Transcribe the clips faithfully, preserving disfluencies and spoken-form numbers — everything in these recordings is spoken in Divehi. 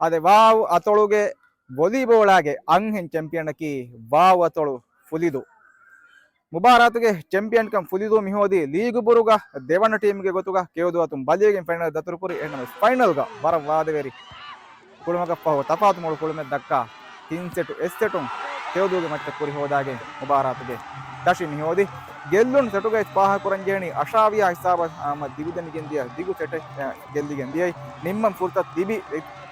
އަދި ވާވު އަތޮޅުގެ ވޮލީބޯޅާގެ އަންހެން ޗެމްޕިއަނަކީ ވާވު އަތޮޅު ފުލިދޫ. މުބާރާތުގެ ޗެމްޕިއަންކަން ފުލިދޫ މިހޯދީ ލީގު ބުރުގަ ދެވަނަ ޓީމުގެ ގޮތުގަ ކެޔޮދޫ އަތުން ބަލިވެގެން ފައިނަލް ދަތުރުކުރި. އެހެންނަމަވެސް ފައިނަލްގަ ވަރަށް ވާދަވެރި ކުޅުމަކަށްފަހު ތަފާތު މޮޅު ކުޅުމެއް ދައްކާ ތިން ސެޓު އެއް ސެޓުން ކެޔޮދޫގެ މައްޗަށް ކުރި ހޯދާގެން މުބާރާތުގެ ތަށި މިހޯދި. ގެއްލުން ސެޓުގައި ފާހަގަކުރަންޖެހެނީ އަށާވިޔާ ހިސާބަށް ހަމަ ދިގުދެމިގެން ދިޔަ ދިގު ސެޓެއް، އަ، ގެއްލިގެން ދިޔައީ. ނިންމަން ފުރުސަތު ލިބި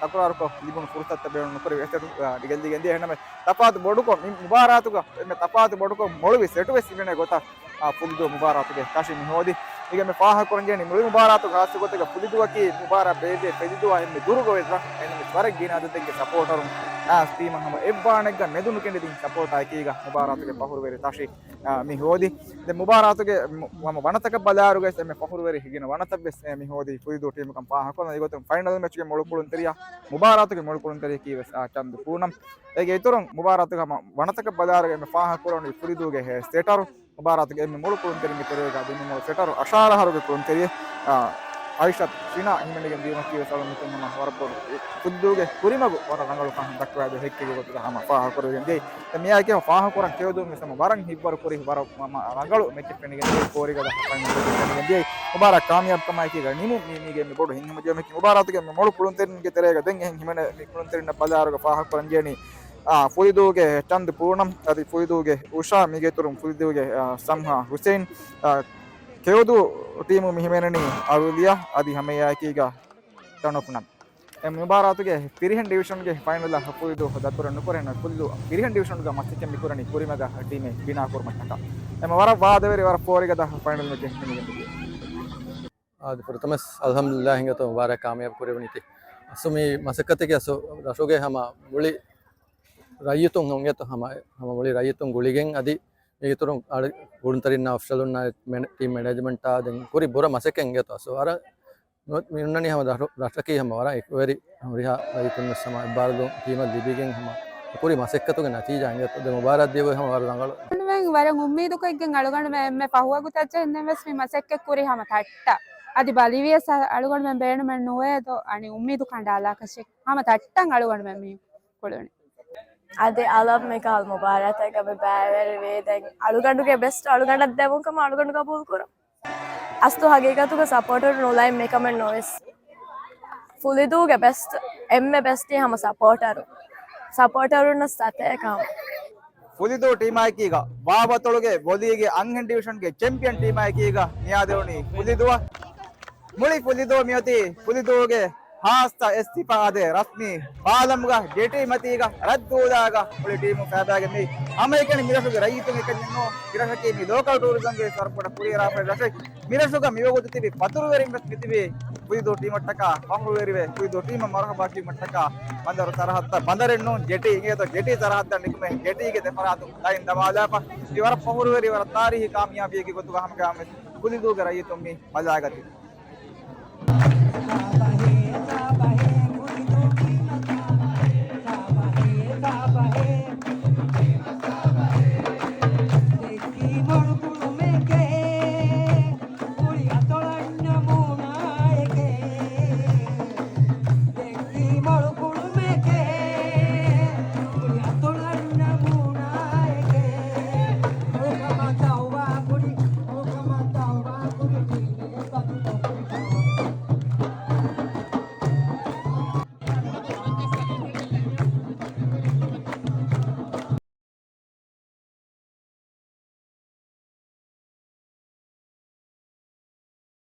ތަކުރާރުކޮށް ލިބުނު ފުރުސަތަށް ބޭނުން ނުކުރެވި އެއް ސެޓު، އަ، ގެއްލިގެން ދިޔަ. އެހެންނަމެ ތަފާތު ބޮޑުކޮށް، މި މުބާރާތުގަ އެންމެ ތަފާތު ބޮޑުކޮށް މޮޅުވި ސެޓު ވެސް ހިމެނޭ ގޮތަށް، އާ، ފުލިދޫ މުބާރާތުގެ ތަށި މިހޯދި. އިގެ މި ފާހަގަކުރަންޖެހެނީ މުޅި މުބާރާތުގަ ހާއްސަ ގޮތެއްގަ ފުލިދޫއަކީ މުބާރާތް ބޭއްވޭ ފެލިދޫއާ އެންމެ ދުރުގަ އޮތް ރަށް. އެންމެ ވަރަށް ގިނަ އަދަދެއްގެ ސަޕޯޓަރުން އާ ޓީމަށް ހަމަ އެއްވާނެއްގަ މެދުނުކެނޑިދިން ސަޕޯޓާ އެކީގަ މުބާރާތުގެ ފަހުރުވެރި ތަށި، އާ، މި ހޯދި. ދެން މުބާރާތުގެ މު-، ހަމަ ވަނަތަކަށް ބަލާއިރުގައި އެންމެ ފަހުރުވެރި ގިނަ ވަނަތައްވެސް، އެ، މި ހޯދީ ފުލިދޫ ޓީމުކަން ފާހަގަކޮށްލަން. އެގޮތުން ފައިނަލް މެޗުގެ މޮޅު ކުޅުންތެރިޔާ މުބާރާތުގެ މޮޅު ކުޅުންތެރިޔަކީ ވެސް، އާ، ޗަންދު ޕޫނަމް. އޭގެ އިތުރުން މުބާރާތުގެ ހަމަ ވަނަތަކަށް ބަލާއިރުގައި އެންމެ ފާހަގަކުރަނީ ފުލިދޫގެ ސެޓަރު. މުބާރާތުގެ އެންމެ މޮޅު ކުޅުންތެރިންގެ ތެރޭގަ ދެންމެ މޮޅު ސެޓަރު އަށާރަ އަހަރުގެ ކުޅުންތެރި، އާ، އައިޝަތް ޝިނާ ހިމެނިގެން ދިޔުމަކީ ވެސް އަޅުގަނޑުމެން ހަމަ ވަރަށް ބޮޑު ފުލިދޫގެ ކުރިމަގު ވަރަށް ރަނގަޅުކަން ދައްކަވާދޭ ހެއްކެއްގެ ގޮތުގަ ހަމަ ފާހަގަކުރެވިގެން ދިޔައީ. ދެން މިއާއެކީ ފާހަގަކުރަން ކެޔޮދޫން ވެސް ހަމަ ވަރަށް ހިތްވަރު ކުރި ވަރަށް މަ-، މަ-، ރަނގަޅު މެޗެއް ފެނިގެން ދިޔައީ. ފޯރިގަދަ ފައިނަލް ފެނިގެން ދިޔައީ. މުބާރާތް ކާމިޔާބުކަމާއެކީގަ ނިމުން މީ މީގެ އެންމެ ބޮޑު ހިތްހަމަޖެހުމަކީ މުބާރާތުގެ އެންމެ މޮޅު ކުޅުންތެރިންގެ ތެރޭގަ ދެން އެހެން ހިމެނޭ މި ކުޅުންތެރިންނަށް ބަލާއިރުގަ ފާހަގަކުރަންޖެހެނީ، އާ، ފުލިދޫގެ ޗަންދު ޕޫނަމް، އަދި ފުލިދޫގެ އުޝާ، މީގެ އިތުރުން ފުލިދޫގެ، އާ، ސަމްހާ ހުސެއިން، އާ، ކެޔޮދޫ ޓީމު މި ހިމެނެނީ އަރުލިޔާ އަދި ހަމައެއާއެކީގަ ޓަނޮފްނަން. އެ މުބާރާތުގެ ފިރިހެން ޑިވިޝަންގެ ފައިނަލަށް ފުލިދޫ ދަތުރެއް ނުކުރޭ. ފުލިދޫ ފިރިހެން ޑިވިޝަންގަ މަސައްކަތް މިކުރަނީ ކުރިމަގަށް ޓީމެއް ބިނާކުރުމަށްޓަކާ. އެމަ ވަރަށް ވާދަވެރި ވަރަށް ފޯރިގަދަ ފައިނަލް މެޗެއް ހިމެނިގެން ދިޔަ. އާދެ، ފުރަތަމަސް އަލްހަމްދުލިއްލާހް ހިނގަތޯ މުބާރާތް ކާމިޔާބު ކުރެވުނީތީ. އަސްލު މި މަސައްކަތަކީ އަސްލު ރަށުގެ ހަމަ މުޅި ރައްޔިތުން އޮންގެތޯ ހަމަ، ހަމަ މުޅި ރައްޔިތުން ގުޅިގެން އަދި މީގެ އިތުރުން އަޅު ކުޅުންތެރިންނާ އޮފިޝަލުންނާ މެނެ-، ޓީމް މެނޭޖްމަންޓާ ދެން ކުރި ބުރަ މަސައްކަތް އިނގޭތޯ އަސްލު ވަރަށް މި-، މި އޮންނަނީ ހަމަ ރަށު-، ރަށަކީ ހަމަ ވަރަށް އެކުވެރި ހުރިހާ ރައްޔިތުން ވެސް ހަމަ އެއްބާރުލުން ޓީމަށް ލިބިގެން ހަމަ ކުރި މަސައްކަތުގެ ނަތީޖާ އިނގޭތޯ. ދެން މުބާރާތް ދިޔަ ގޮތް ހަމަ ވަރަށް ރަނގަޅު. އަޅުގަނޑުމެން ވަރަށް އުއްމީދުކޮށްގެން އަޅުގަނޑުމެން އެންމެ ފަހުވަގުތަށް ޖެހެންދެން ވެސް މި މަސައްކަތް ކުރީ ހަމަ ތައްޓަށް. އަދި ބަލިވިޔަސް އަ-، އަޅުގަނޑުމެން ބޭނުމެއް ނުވޭ ދޯ އަނެއް އުއްމީދު ކަނޑާލާކަށެއް. ހަމަ ތައްޓަށް އަޅުގަނޑުމެން މި ކުޅުނީ. އަދި އަލަށް މިކަހަލަ މުބާރާތަކަށް މި ބައިވެރިވީ ދެން އަޅުގަނޑުގެ ބެސްޓް އަޅުގަނޑަށް ދެމުން ކަމަށް އަޅުގަނޑު ގަބޫލު ކުރަން. އަސްލު ހަގީގަތުގަ ސަޕޯޓަރު ނުލައި މިކަމެއް ނުވެސް. ފުލިދޫގެ ބެސްޓް، އެންމެ ބެސްޓީ ހަމަ ސަޕޯޓަރު. ސަޕޯޓަރުންނަށް ސަތޭކަ ހަމަ. ފުލިދޫ ޓީމާއެކީގަ ވާވަތޮޅުގެ ވޮލީގެ އަންހެން ޑިވިޝަންގެ ޗެމްޕިއަން ޓީމާއެކީގަ ނިޔާދެވުނީ ފުލިދޫއަށް. މުޅި ފުލިދޫ މިއޮތީ ފުލިދޫގެ ހާއްސަ އެއް ސިފަ އާދޭ ރަސްމީ ފާލަމުގަ ޖެޓީ މަތީގަ ރައްދޫލާގަ މުޅި ޓީމު ފައިބާގެން މި ހަމައެކަނި މިރަށުގެ ރައްޔިތުން އެކަންޏެއްނޫ. މިރަށަކީ މި ލޯކަލް ޓޫރިޒަމްގެ ވަރަށް ބޮޑަށް ކުރިއަރާފައި ރަށެއް. މިރަށުގަ މިވަގުތު ތިބި ފަތުރުވެރިން ވެސް މިތިބީ ފުލިދޫ ޓީމަށްޓަކާ ފަހުރުވެރިވެ ފުލިދޫ ޓީމަށް މަރުހަބާ ކިޔުމަށްޓަކާ. ބަނދަރު ސަރަހައްދަށް ބަނދަރެއްނޫން ޖެޓީ އިނގޭތޯ ޖެޓީ ސަރަހައްދަށް ނިކުމެ ޖެޓީގެ ދެފަރާތުން ލައިން ދަމާލާފަ. މި ވަރަށް ފަހުރުވެރި ވަރަށް ތާރީހީ ކާމިޔާބީއެއްގެ ގޮތުގަ ހަމަގައިމުވެސް ފުލިދޫގެ ރައްޔިތުން މި ބަލާގަތީ.